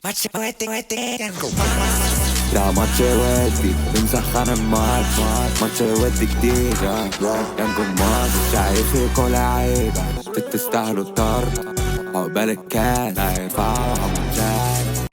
لا ماتش ودي بنسخن الماتش، ماتش ودي كتير يانجو ماتش. شايف كل عيبة تستاهلوا الطرد، عقبال الكاس هيرفعوا.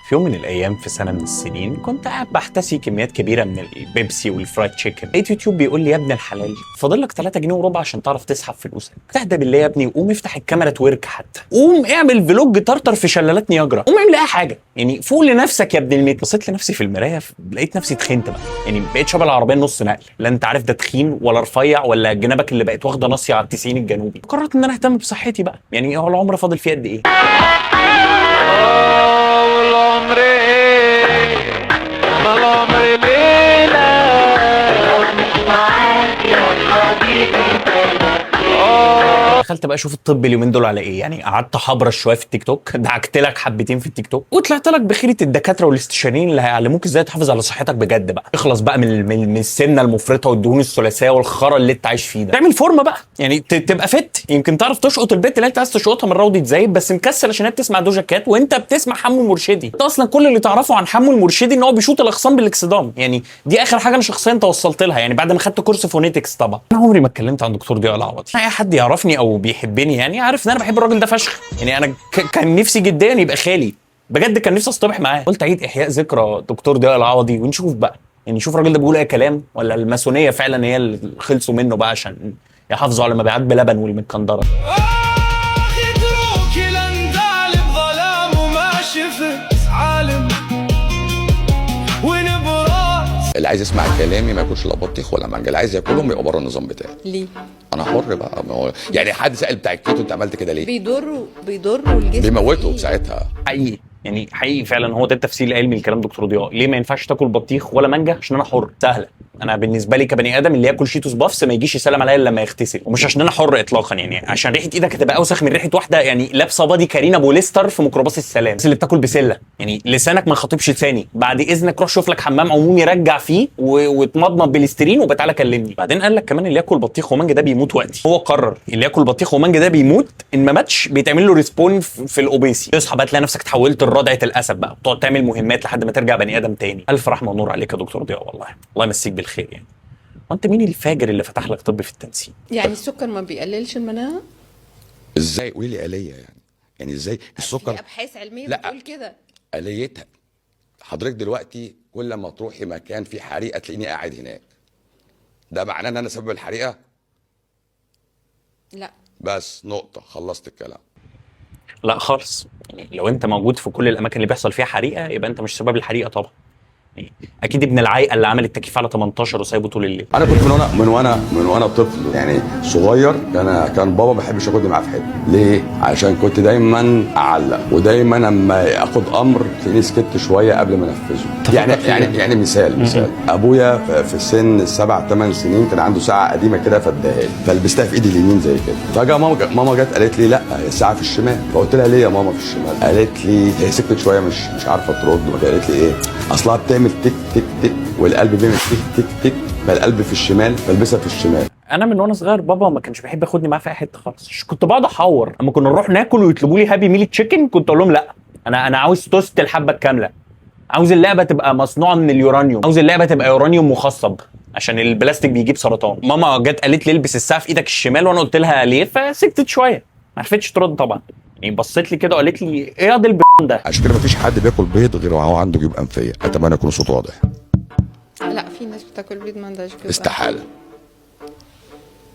في يوم من الايام في سنة من السنين كنت قاعد بحتسي كميات كبيرة من البيبسي وال fried chicken، لقيت يوتيوب بيقول لي: يا ابن الحلال، فاضل لك 3 جنيه وربع عشان تعرف تسحب فلوسك. تهدى بالله يا ابني وقوم افتح الكاميرا twerk، حتى قوم اعمل vlog طرطر في شلالات نياجرا، قوم اعمل اي حاجه، يعني فوق لنفسك يا ابن الميت. بصيت لنفسي في المراية لقيت نفسي تخنت بقى، يعني بقيت شبه العربية النص نقل، لا انت عارف ده تخين ولا رفيع ولا جنابك اللي بقت واخده ناصية على 90 الجنوبي. قررت ان انا اهتم بصحتي بقى، يعني هو العمر فاضل فيه قد ايه؟ والعمر ايه؟ ما العمر ليلة. معاك يا حبيبي. دخلت بقى اشوف الطب اليومين دول على ايه، يعني قعدت حبرش شوية في التيك توك، دعكت لك حبتين في التيك توك وطلعت لك بخيره الدكاترة والاستشاريين اللي هيعلموك ازاي تحافظ على صحتك بجد بقى. اخلص بقى من السمنة المفرطة والدهون الثلاثية والخرا اللي انت عايش فيه ده. تعمل فورمه بقى، يعني تبقى fit، يمكن تعرف تشقط البت اللي انت عايز تشقطها من روضة زايد، بس مكسل عشان هي بتسمع دوجا كات وانت بتسمع حمو المرشدي. انت اصلا كل اللي تعرفه عن حمو المرشدي ان هو بيشوط الاخصام بالاكسدام، يعني دي اخر حاجة انا شخصيا توصلت لها، يعني بعد ما خدت كورس phonetics. طبعا انا عمري ما اتكلمت عن دكتور ضياء العوضي، اي حد يعرفني او بيحبني يعني عارف ان انا بحب الراجل ده فشخ، يعني انا كان نفسي جدا يبقى خالي بجد، كان نفسي اصطبح معاه. قلت اعيد احياء ذكرى دكتور ضياء العوضي ونشوف بقى، يعني نشوف الراجل ده بيقول اي كلام ولا الماسونيه فعلا هي اللي خلصوا منه بقى عشان يحافظوا على مبيعات بلبن والمتكندره. آخ يتروك الاندال بظلام وما شفت عالم ونبرات. اللي عايز يسمع كلامي ما ياكلش لا بطيخ ولا مانجا، اللي عايز ياكلهم يبقى بره النظام بتاعي. ليه؟ انا حر بقى، ما هو يعني حد سال بتاع الكيتو انت عملت كده ليه؟ بيضروا الجسم. بيموتوا إيه؟ ساعتها. حقيقي، يعني حقيقي فعلا هو ده التفسير العلمي لكلام دكتور ضياء. ليه ما ينفعش تاكل بطيخ ولا مانجا؟ عشان انا حر. سهله، انا بالنسبة لي كبني ادم اللي ياكل شيتوس بافس ما يجيش يسلم عليا الا لما يغتسل، ومش عشان انا حر اطلاقا، يعني عشان ريحه ايدك هتبقى اوسخ من ريحه واحدة يعني لابسه body كارينا بوليستر في ميكروباص السلام، بس اللي بتاكل بسله، يعني لسانك ما خاطبش لساني. بعد اذنك روح شوف لك حمام عمومي رجع فيه واتمضمض بليسترين وبتعالى كلمني. بعدين قال لك كمان اللي ياكل بطيخ ومانجا ده بيموت وقتي، هو قرر اللي ياكل بطيخ ومانجا ده بيموت، ان ما ماتش بيتعمل له respawn في الاوبيسي. تصحى بقى تلاقي نفسك اتحولت لردعه الاسد بقى، وتقعد تعمل مهمات لحد ما ترجع بني ادم تاني. الف رحمه ونور عليك يا دكتور ضياء، والله الله يمسيك بالخير. يعني وانت مين الفاجر اللي فتح لك طب في التنسيم؟ يعني السكر ما بيقللش المناعة؟ ازاي؟ قولي لي آلية، يعني ازاي السكر؟ في ابحاث علمية لا. بتقول كده. آليتها حضرتك دلوقتي كل ما تروحي مكان فيه حريقة تلاقيني قاعد هناك، ده معناه ان انا سبب الحريقه؟ لا. بس نقطه، خلصت الكلام. لا خالص، يعني لو انت موجود في كل الاماكن اللي بيحصل فيها حريقة يبقى انت مش سبب الحريقه طبعا، يعني اكيد ابن العايقه اللي عامل التكييف على 18 وسايبه طول الليل. انا كنت من وانا طفل يعني صغير، كان بابا ما بيحبش ياخدني معاه في حتة، ليه؟ عشان كنت دايما اعلق، ودايما اما اخد امر تلاقيني سكت شوية قبل ما انفذه. يعني مثال ابويا في سن 7 8 سنين كان عنده ساعة قديمة كده فاداها لي، فلبستها في ايدي اليمين زي كده. فجاة ماما جت قالت لي: لا، هي الساعة في الشمال. فقلت لها: ليه يا ماما في الشمال؟ قالت لي، هي سكتت شوية مش عارفه ترد، قالت لي ايه؟ اصلها بتعمل تك تك تك والقلب بيعمل تك تك تك، فالقلب في الشمال فالبسها في الشمال. انا من وانا صغير بابا ما كانش بيحب ياخدني معاه في اي حتة خالص، كنت بقعد احور. اما كنا نروح ناكل ويطلبوا لي Happy Meal chicken كنت اقول لهم: لا، انا عاوز توست الحبة الكامله، عاوز اللعبة تبقى مصنوعة من اليورانيوم، عاوز اللعبة تبقى يورانيوم مخصب عشان البلاستيك بيجيب سرطان. ماما جت قالت لي: البس الساعة في ايدك الشمال، وانا قلت لها ليه؟ فسكتت شويه، ما عرفتش ترد طبعا، يعني بصيت لي كده وقالت لي: ايه يا دي ده؟ عشان كده مفيش حد بياكل بيض غير وهو عنده جيوب انفيه. اتمنى يكون الصوت واضح. لا، في ناس بتاكل بيض ما عندهاش جيوب. استحاله،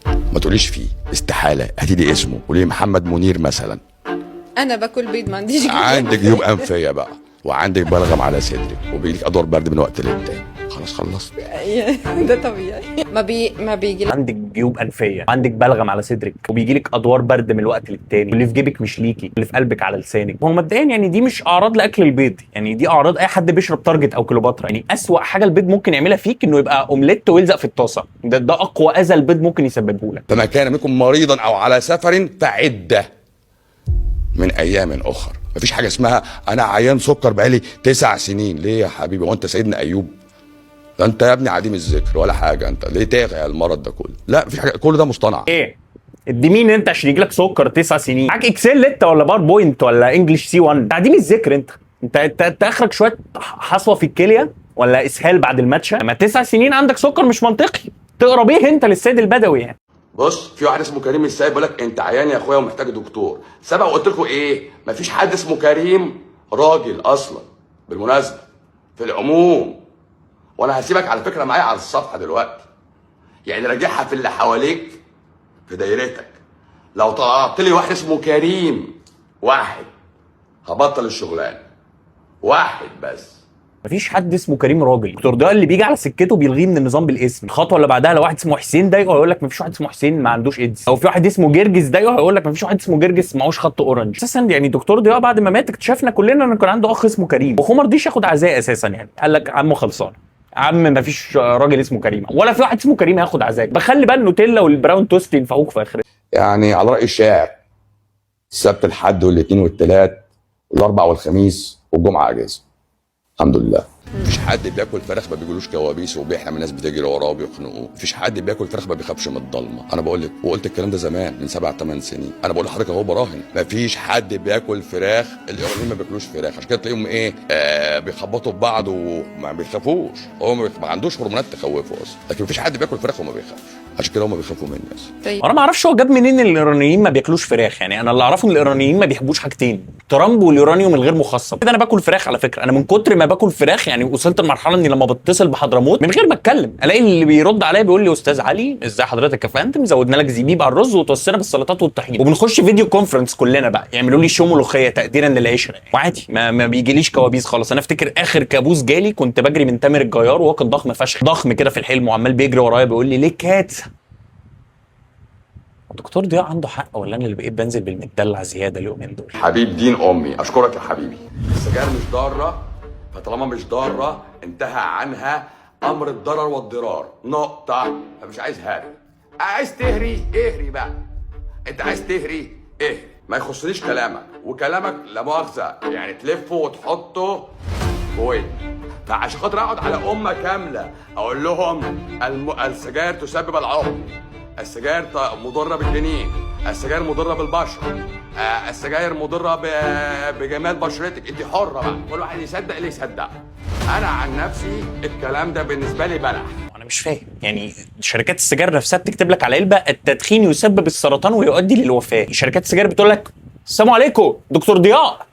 ما تقوليش فيه استحاله، هاتي لي اسمه، قولي لي محمد منير مثلا. انا باكل بيض ما عنديش جيوب. عندك جيوب انفيه بقى وعندك بلغم على صدرك وبيجيلك ادوار برد من وقت للتاني. خلاص خلصت. ده طبيعي، ما بيجي. عندك جيوب انفيه، عندك بلغم على صدرك، وبيجي لك ادوار برد من الوقت للتاني، واللي في جيبك مش ليكي، اللي في قلبك على لسانك. هو مبدئيا يعني دي مش اعراض لاكل البيض، يعني دي اعراض اي حد بيشرب تارجت او كليوباترا. يعني اسوأ حاجة البيض ممكن يعملها فيك انه يبقى اومليت ويلزق في الطاسه، ده اقوى اذى البيض ممكن يسببه لك. فمن كان منكم مريضا او على سفر فعده من ايام اخر. مفيش حاجة اسمها انا عيان سكر بقالي 9 سنين. ليه يا حبيبي؟ هو انت سيدنا ايوب؟ ده انت يا ابني عديم الذكر ولا حاجه، انت ليه تاغي المرض ده كله؟ لا، مفيش حاجه، كل ده مصطنع. ايه ادي مين انت عشان يجيلك سكر 9 سنين؟ معاك Excel انت ولا PowerPoint ولا English C 1؟ عديم الذكر انت. انت اخرك شوية حصوه في الكلية ولا اسهال بعد الماتشه، اما 9 سنين عندك سكر مش منطقي. تقرا بيه انت للسيد البدوي يعني. بص، في واحد اسمه كريم السيد بيقول لك انت عيان يا اخويا ومحتاج دكتور. سبق وقلت لكم ايه؟ مفيش حد اسمه كريم راجل اصلا بالمناسبة في العموم. وانا هسيبك على فكرة معايا على الصفحة دلوقتي، يعني راجعها في اللي حواليك في دايرتك. لو طلعت لي واحد اسمه كريم واحد هبطل الشغلانة، واحد بس. مفيش حد اسمه كريم راجل. دكتور ضياء اللي بيجي على سكته بيلغيه من النظام بالاسم. الخطوة اللي بعدها لو واحد اسمه حسين ضايقه هيقول لك مفيش واحد اسمه حسين ما عندوش ايدز، او في واحد اسمه جرجس ضايقه هيقول لك مفيش واحد اسمه جرجس معهوش خط اورنج اساسا. يعني دكتور ضياء بعد ما مات اكتشفنا كلنا ان كان عنده اخ اسمه كريم، واخوه ما رضيش ياخد عزاء اساسا، يعني قال لك عمه خلصان، عم مفيش راجل اسمه كريم ولا في واحد اسمه كريم هياخد عزاء. بخلي بقى النوتيلا وال brown toast ينفعوك في اخر. يعني على راي الشاعر، السبت الحد والاثنين والثلاث والاربع والخميس والجمعة اجازه. الحمد لله. مفيش حد بياكل فراخ ما بيجيلوش كوابيس وبيحلم الناس بتجري وراه وبيخنقوه. مفيش حد بياكل فراخ ما بيخافش من الضلمة. انا بقول لك وقلت الكلام ده زمان من 7 8 سنين، انا بقول لحضرتك اهو براهن، مفيش حد بياكل فراخ. الايرانيين ما بياكلوش فراخ، عشان كده تلاقيهم ايه بيخبطوا في بعض وما بيخافوش. هو ما عندوش هرمونات تخوفه اصلا، لكن مفيش حد بياكل فراخ وما بيخافش، عشان كده هم بيخافوا مني اصلا. طيب انا ما اعرفش هو جاب منين الايرانيين ما بياكلوش فراخ. يعني انا اللي اعرفه ان الايرانيين ما بيحبوش حاجتين، ترامب واليورانيوم الغير مخصب. كده انا باكل فراخ على فكرة، انا من كتر ما باكل فراخ يعني وصلت لمرحلة اني لما بتصل بحضرموت من غير ما اتكلم الاقي اللي بيرد عليا بيقول لي استاذ علي ازاي حضرتك يا فندم، زودنا لك زبيب على الرز وتوصينا بالسلطات والطحين، وبنخش video conference كلنا بقى، يعملوا لي شو ملوخية تقديرا للعشرة يعني. وعادي ما بيجيليش كوابيس خالص. انا افتكر اخر كابوس جالي كنت بجري من تامر الجيار وهو كان ضخم فشخ، ضخم كده في الحلم، وعمال بيجري ورايا بيقول لي ليه كات. دكتور ضياء عنده حق ولا انا اللي بقيت بنزل بالمدلع زيادة اليومين دول؟ حبيب دين امي، اشكرك يا حبيبي. السجاير مش ضارة، فطالما مش ضارة انتهى عنها امر الضرر والضرار، نقطة. فمش عايز هري، عايز تهري اهري بقى، انت عايز تهري اهري، ما يخصنيش كلامك، وكلامك لا مؤاخذة يعني تلفه وتحطه في ودني. فعشان خاطر اقعد على امه كاملة اقول لهم السجاير تسبب العقم، السجاير مضرة بالجنين، السجاير مضرة بالبشره، السجاير مضرة بجمال بشرتك. انت حره بقى، كل واحد يصدق اللي يصدق. انا عن نفسي الكلام ده بالنسبة لي بلح. انا مش فاهم يعني شركات السجاير نفسها بتكتب لك على علبة التدخين يسبب السرطان ويؤدي للوفاه، شركات السجاير بتقول لك السلام عليكم دكتور ضياء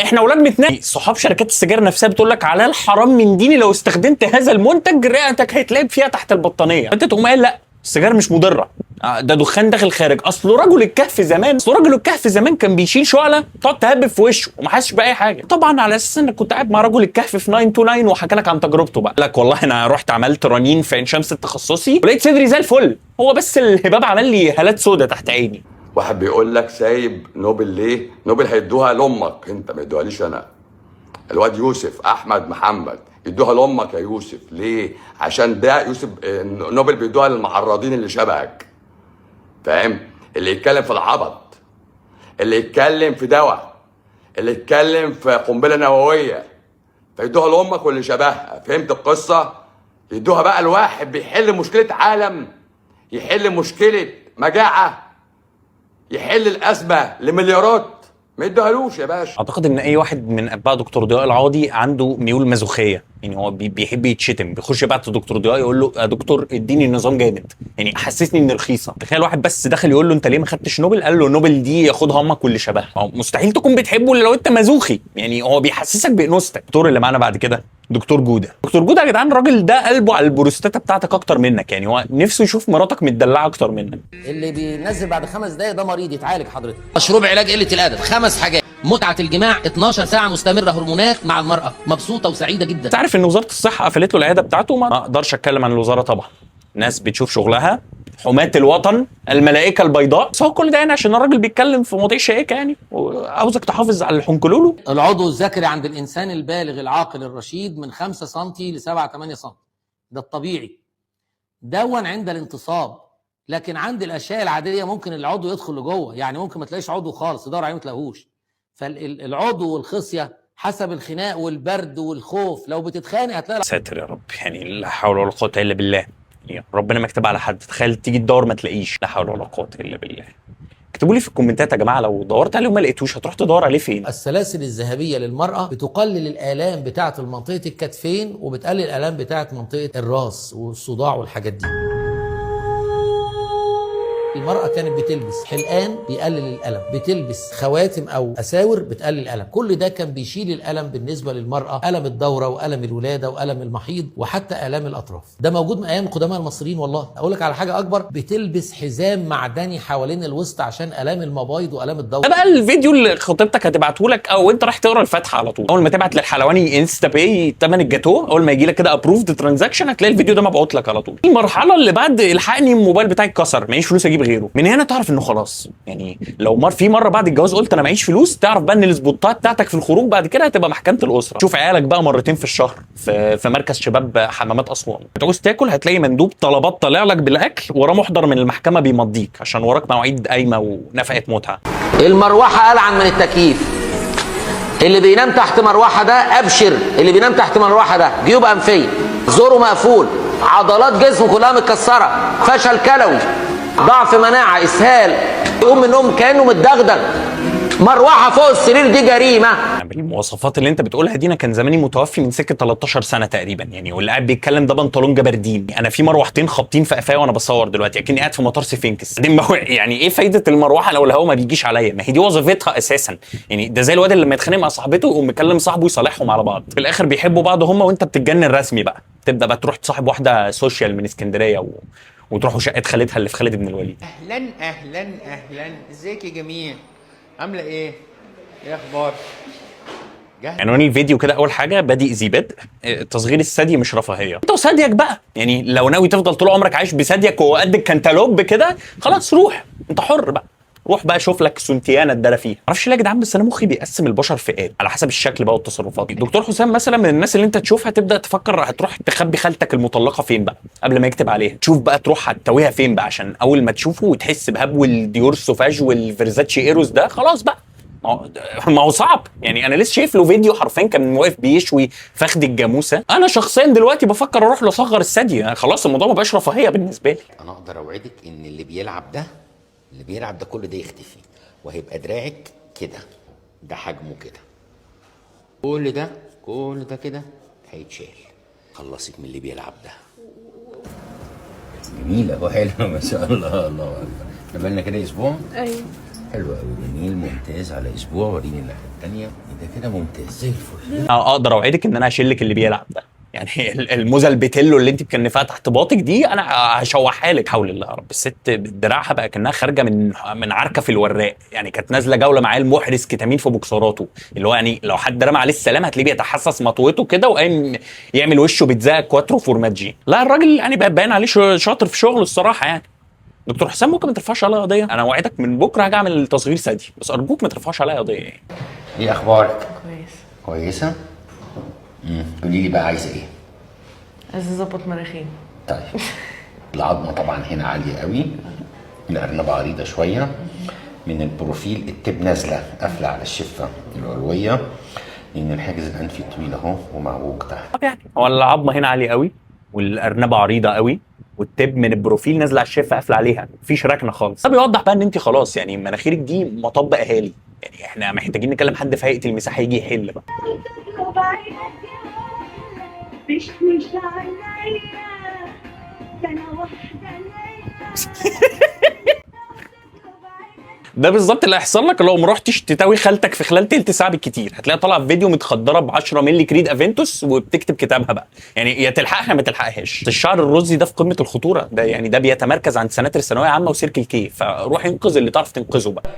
احنا اولاد متنقي. صحاب شركات السجاير نفسها بتقول لك على الحرام من ديني لو استخدمت هذا المنتج رئتك هيتلعب فيها تحت البطانيه، انت تقوم قايل لا السجاير مش مضرة، ده دخان داخل خارج. اصل رجل الكهف زمان، اصل رجل الكهف زمان كان بيشيل شعله تقعد تهبب في وشه وما حاسش باي حاجة. طبعا على اساس انك كنت قاعد مع رجل الكهف في 929 وحكى لك عن تجربته بقى، لك والله انا رحت عملت رنين في عين شمس التخصصي ولقيت صدري زي الفل، هو بس الهباب عمل لي هالات سودة تحت عيني. واحد بيقول لك سايب نوبل ليه؟ نوبل هيدوها لامك انت، ما يدوهاليش انا. الواد يوسف احمد محمد يدوها لامك يا يوسف، ليه؟ عشان ده يوسف نوبل بيدوها للمعرضين اللي شبهك، فاهم؟ اللي يتكلم في العبط، اللي يتكلم في دواء، اللي يتكلم في قنبلة نووية، فيدوها لامك واللي شبهها. فهمت القصة؟ يدوها بقى الواحد بيحل مشكلة عالم، يحل مشكلة مجاعة، يحل الازمة لمليارات، ما يدوهالوش يا باشا. اعتقد ان اي واحد من اتباع دكتور ضياء العوضي عنده ميول مازوخيه، يعني هو بيحب يتشتم، بيخش يبعت لدكتور ضياء يقول له يا دكتور اديني نظام جامد، يعني حسسني اني رخيصة. تخيل واحد بس دخل يقول له انت ليه ما خدتش نوبل، قال له نوبل دي ياخدها امك واللي شبهها. هو مستحيل تكون بتحبه الا لو انت مازوخي، يعني هو بيحسسك بانوثتك. الدكتور اللي معانا بعد كده دكتور جوده. دكتور جوده يا جدعان الراجل ده قلبه على البروستاتا بتاعتك اكتر منك، يعني هو نفسه يشوف مراتك متدلعه اكتر منك. اللي بينزل بعد 5 دقايق ده مريض يتعالج حضرتك. مشروب علاج قلة الادب 5 حاجات: متعه الجماع 12 ساعة مستمرة، هرمونات مع المراة مبسوطة وسعيدة جدا. انت عارف ان وزارة الصحة قفلت له العيادة بتاعته؟ ما اقدرش اتكلم عن الوزارة طبعا، ناس بتشوف شغلها، حماة الوطن، الملائكة البيضاء، بس هو كل ده يعني عشان الراجل بيتكلم في مواضيع شائكة يعني، وعاوزك تحافظ على الحنكلولو. العضو الذكري عند الانسان البالغ العاقل الرشيد من 5 سم ل 7 8 سم، ده الطبيعي. دون عند الانتصاب، لكن عند الاشياء العادية ممكن العضو يدخل لجوه، يعني ممكن ما تلاقيش عضو خالص، تدور عليه ما تلاقيهوش. فالعضو والخصيه حسب الخناق والبرد والخوف، لو بتتخانق هتلاقي ساتر يا رب، يعني لا حول ولا قوة الا بالله، يعني ربنا ما كتب على حد. تخيل تيجي تدور ما تلاقيش، لا حول ولا قوة الا بالله. اكتبوا لي في الكومنتات يا جماعة، لو دورت عليه وما لقيتوش هتروح تدور عليه فين؟ السلاسل الذهبية للمراة بتقلل الالام بتاعه منطقة الكتفين، وبتقلل الالام بتاعه منطقة الراس والصداع والحاجات دي. المرأة كانت بتلبس حلقان بيقلل الألم، بتلبس خواتم أو أساور بتقلل الألم، كل ده كان بيشيل الألم بالنسبة للمرأة، ألم الدورة وألم الولادة وألم المحيض وحتى آلام الأطراف. ده موجود من أيام قدماء المصريين والله. أقول لك على حاجة أكبر، بتلبس حزام معدني حوالين الوسط عشان آلام المبايض وآلام الدورة. ده بقى الفيديو اللي خطيبتك هتبعته لك، او انت رايح تقرا الفاتحة على طول. اول ما تبعت للحلواني InstaPay ثمن الجاتوه، اول ما يجي لك كده approved transaction هتلاقي الفيديو ده مبعوت لك على طول. المرحلة اللي بعد الحقني الموبايل بتاعي اتكسر، معيش فلوس اجيب غيره، من هنا تعرف انه خلاص. يعني لو مر في مرة بعد الجواز قلت انا معيش فلوس، تعرف بقى ان السبوتات بتاعتك في الخروج بعد كده هتبقى محكمة الاسرة. شوف عيالك بقى مرتين في الشهر في مركز شباب حمامات اسوان. بتعوز تاكل هتلاقي مندوب طلبات طالع لك بالاكل، وراه محضر من المحكمة بيمضيك عشان وراك مواعيد قايمة ونفقة متعه. المروحة ألعن من التكييف. اللي بينام تحت مروحة ده أبشر، اللي بينام تحت مروحة ده جيوب أنفية، زوره مقفول، عضلات جسمه كلها متكسرة، فشل كلوي، ضعف مناعة، إسهال، يقوم من النوم كأنه متدغدغ. مروحة فوق السرير دي جريمة. بالمواصفات اللي انت بتقولها دي انا كان زماني متوفي من سكة 13 سنة تقريبا يعني. واللي قاعد بيتكلم ده بنطلون جبردين. انا في مروحتين خابطين في قفايا وانا بصور دلوقتي، اكني قاعد في مطار سفينكس. بعدين ما هو يعني ايه فايده المروحة لو الهواء ما بيجيش عليا؟ ما هي دي وظيفتها اساسا. يعني ده زي الواد اللي لما يتخانق مع صاحبته يقوم مكلم صاحبه يصالحهم على بعض، في الاخر بيحبوا بعض هم، وانت بتتجنن رسمي بقى، تبدا بقى تروح تصاحب واحدة social من اسكندرية وتروحوا شقه خالتها اللي في خالد بن الوليد. اهلا اهلا اهلا، ازيك يا جميل؟ عامله ايه؟ ايه اخبارك؟ عنوان الفيديو كده اول حاجة بادئ ذي بدء، تصغير الثدي مش رفاهية. انت وثديك بقى، يعني لو ناوي تفضل طول عمرك عايش بثديك وهو قد الكنتالوب كده، خلاص روح، انت حر بقى، روح بقى شوف لك سنتيانه اتدرى فيها. معرفش ليه يا جدعان، بس انا مخي بيقسم البشر فئات على حسب الشكل بقى والتصرفات. دكتور حسام مثلا من الناس اللي انت تشوفها تبدا تفكر هتروح تخبي خالتك المطلقة فين بقى قبل ما يكتب عليها، تشوف بقى تروح هتتويها فين بقى، عشان اول ما تشوفه وتحس بهبو ال Dior Sauvage وال Versace Eros ده خلاص بقى. ما هو صعب يعني. انا لسه شايف له فيديو حرفيا كان واقف بيشوي فخد الجاموسة. انا شخصيا دلوقتي بفكر اروح له اصغر الثدي، يعني خلاص الموضوع ما بقاش رفاهية بالنسبة لي. انا اقدر اوعدك ان اللي بيلعب ده، اللي بيلعب ده كل ده يختفي، وهيبقى دراعك كده، ده حجمه كده، كل ده كل ده كده هيتشال. خلصك من اللي بيلعب ده. جميلة وحلوة ما شاء الله، الله اكبر. احنا بقالنا كده اسبوع. ايوه حلو قوي، جميل ممتاز. على اسبوع وريني الناحية الثانية، ده كده ممتاز زي الفل. اقدر اوعدك ان انا هشيل لك اللي بيلعب ده، يعني الموزه البتلو اللي انت مكنفاها تحت باطك دي انا هشوحها لك. حول الله يا رب. الست بدراعها بقى كانها خارجه من عركة في الوراق، يعني كانت نازله جولة معاه المحرز كتامين في بوكسراته، اللي هو يعني لو حد رمى عليه السلام هتلاقيه بيتحسس مطوته كده وقايم يعمل وشه بيتزا quattro formaggi. لا الراجل يعني بقى باين عليه شاطر في شغله الصراحة. يعني دكتور حسام ممكن ما ترفعش عليا قضية؟ انا اوعدك من بكره هاجي اعمل تصغير ثدي، بس ارجوك ما ترفعش عليا قضية يعني. ايه اخبارك؟ كويس. كويسة؟ قولي لي بقى عايزه ايه؟ عايزة اظبط مناخيري. طيب العظمة طبعا هنا عالية قوي، الارنبه عريضة شوية، من ال profile ال tip نازله قافله على الشفه العلوية، لان الحاجز الانفي طويل اهو ومعوج تحت. طب يعني هو العظمة هنا عالية قوي والارنبه عريضة قوي وال tip من ال profile نازله على الشفه قافله عليها، مفيش ركنه خالص. ده بيوضح بقى ان انت خلاص يعني مناخيرك دي مطب اهالي، يعني احنا محتاجين نكلم حد في هيئة المساحة يجي يحل بقى. مش مش عليا ده انا واحدة ليا. ده بالظبط اللي هيحصل لك لو ما رحتش تتاوي خالتك في خلال تلت ساعة بالكتير. هتلاقيها طالعه في فيديو متخدره ب 10 مللي Creed Aventus وبتكتب كتابها بقى، يعني يا تلحقها ما تلحقهاش. الشعر الرزي ده في قمة الخطورة، ده يعني ده بيتمركز عند سناتر الثانوية عامة و Circle K، فروح انقذ اللي تعرف تنقذه بقى.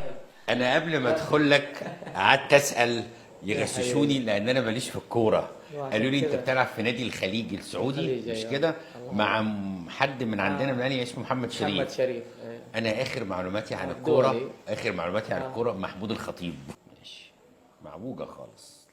انا قبل ما ادخل لك قعدت اسال يغششوني لان انا ماليش في الكورة، قالوا لي انت بتلعب في نادي الخليج السعودي مش كده؟ مع حد من عندنا من الاهلي اسمه محمد شريف. محمد شريف. انا اخر معلوماتي عن الكورة، اخر معلوماتي عن الكورة محمود الخطيب. ماشي، معوجة خالص.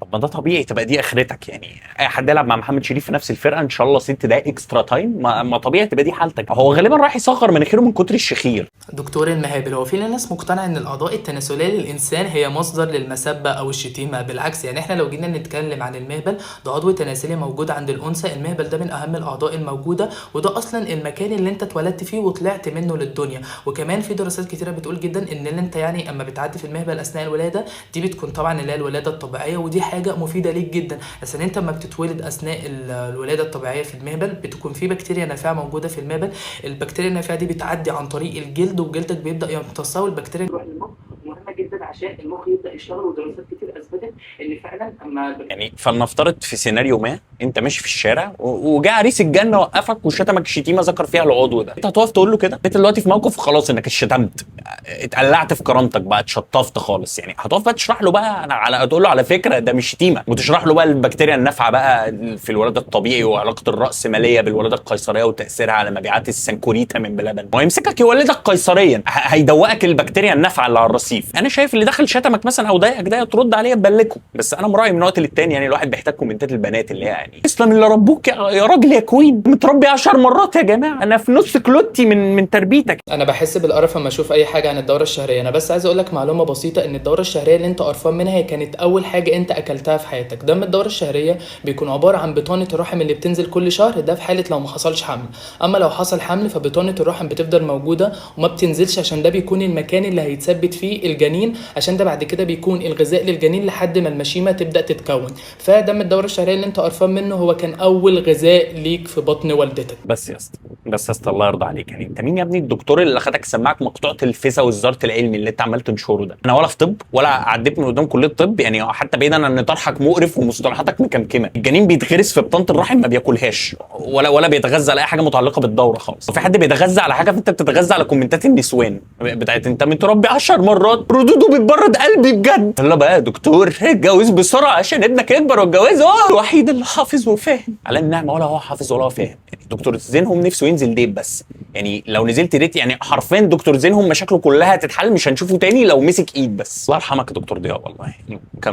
طب طب ما ده طبيعي تبقى دي اخرتك. يعني اي حد يلعب مع محمد شريف في نفس الفرقة ان شاء الله 6 دقائق extra time، ما طبيعي تبقى دي حالتك. هو غالبا راح يصغر مناخيره من كتر الشخير. دكتور المهابل، هو في ناس مقتنعة ان الاعضاء التناسلية للانسان هي مصدر للمسبه او الشتيمة؟ بالعكس، يعني احنا لو جينا نتكلم عن المهبل، ده عضو تناسلي موجود عند الانثى. المهبل ده من اهم الاعضاء الموجودة، وده اصلا المكان اللي انت اتولدت فيه وطلعت منه للدنيا. وكمان في دراسات كتيرة بتقول جدا ان اللي انت يعني اما بتعدي في المهبل اثناء الولادة دي بتكون طبعا اللي هي الولادة الطبيعية، ودي حاجة مفيدة ليك جدا، عشان انت اما بتتولد اثناء الولادة الطبيعية في المهبل بتكون في بكتيريا نافعة موجودة في المهبل. البكتيريا النافعة دي بتعدي عن طريق الجلد، وجلدك بيبدا يمتصها، والبكتيريا تروح للمخ. مهمة جدا عشان المخ يبدا يشتغل، ودراسات كتير اثبتت ان فعلا اما يعني فلنفترض في سيناريو ما انت ماشي في الشارع وجاء عريس الجنة وقفك وشتمك شتيمه ذكر فيها العضو ده، انت هتقف تقول له كده؟ انت دلوقتي في موقف خلاص انك اتشتمت، اتقلعت في كرامتك بقى، اتشطفت خالص، يعني هتقف بقى تشرح له بقى انا على تقول له على فكرة ده مش شتيمه، وتشرح له بقى البكتيريا النافعة بقى في الولادة الطبيعي وعلاقة الراسمالية بالولادة القيصريه وتاثيرها على مبيعات السنكوريتا من بلبن، ويمسكك يولدك قيصريا، هيدوقك البكتيريا النافعة اللي على الرصيف. انا شايف اللي دخل شتمك مثلا او ضايقك ده ترد عليه تبلكه، بس انا مراعي من وقت للتاني، يعني الواحد بيحتاج كومنتات البنات اللي هي يعني تسلم اللي ربوك يا راجل يا queen، متربي 10 مرات يا جماعة، انا في نص كلوتي من تربيتك. انا بحس بالقرف اما اشوف اي حاجة عن الدورة الشهرية. انا بس عايز اقول لك معلومة بسيطة، ان الدورة الشهرية اللي انت قرفان منها هي كانت اول حاجة انت اكلتها في حياتك. دم الدورة الشهرية بيكون عبارة عن بطانه الرحم اللي بتنزل كل شهر، ده في حاله لو ما حصلش حمل. اما لو حصل حمل فبطانه الرحم بتفضل موجودة وما بتنزلش، عشان ده بيكون المكان اللي هيتثبت فيه الجنين، عشان ده بعد كده بيكون الغذاء للجنين لحد ما المشيمه تبدا تتكون. فدم الدورة الشهرية اللي انت قرفان منه هو كان اول غذاء ليك في بطن والدتك. بس يا اسطى، بس يا اسطى الله يرضى عليك، يعني انت مين يا ابني الدكتور اللي خدك سماعك مقطوعة الفيسا والزارت العلمي اللي انت عمال تنشره ده؟ انا ولا في طب ولا عديت من قدام كليه طب، يعني حتى بعيدا عن ان طرحك مقرف ومصطلحاتك مكمكمه، الجنين بيتغرس في بطانه الرحم ما بياكلهاش ولا بيتغذى على اي حاجة متعلقه بالدوره خالص. وفي حد بيتغذى على حاجة، فانت بتتغذى على كومنتات النسوان بتاعت انت متربي 10 مرات، ردوده بتبرد قلبي بجد. يلا بقى يا دكتور اتجوز بسرعة عشان ابنك يكبر واتجوز، هو الوحيد اللي حافظ وفاهم. على النعمة ولا هو حافظ ولا هو فاهم. يعني دكتور زينهم نفسه ينزل date، بس يعني لو نزلت date يعني حرفيا دكتور زينهم مشاكله كلها هتتحل، مش هنشوفه تاني لو مسك ايد بس. الله يرحمك يا دكتور ضياء، والله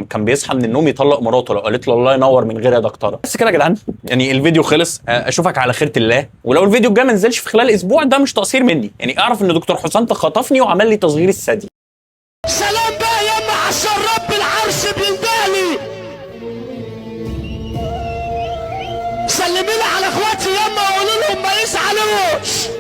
كان بيصحى من النوم يطلق مراته لو قالت له الله ينور من غير يا دكتورة. بس كده يا جدعان، يعني الفيديو خلص، اشوفك على خيره الله. ولو الفيديو الجاي ما نزلش في خلال اسبوع ده مش تقصير مني، يعني اعرف ان دكتور حسام خطفني وعمل لي تصغير الثدي. سلام بقى ياما عشان رب العرش بيندهلي، سلمي لي على اخواتي ياما وقولوا لهم ما يزعلوش.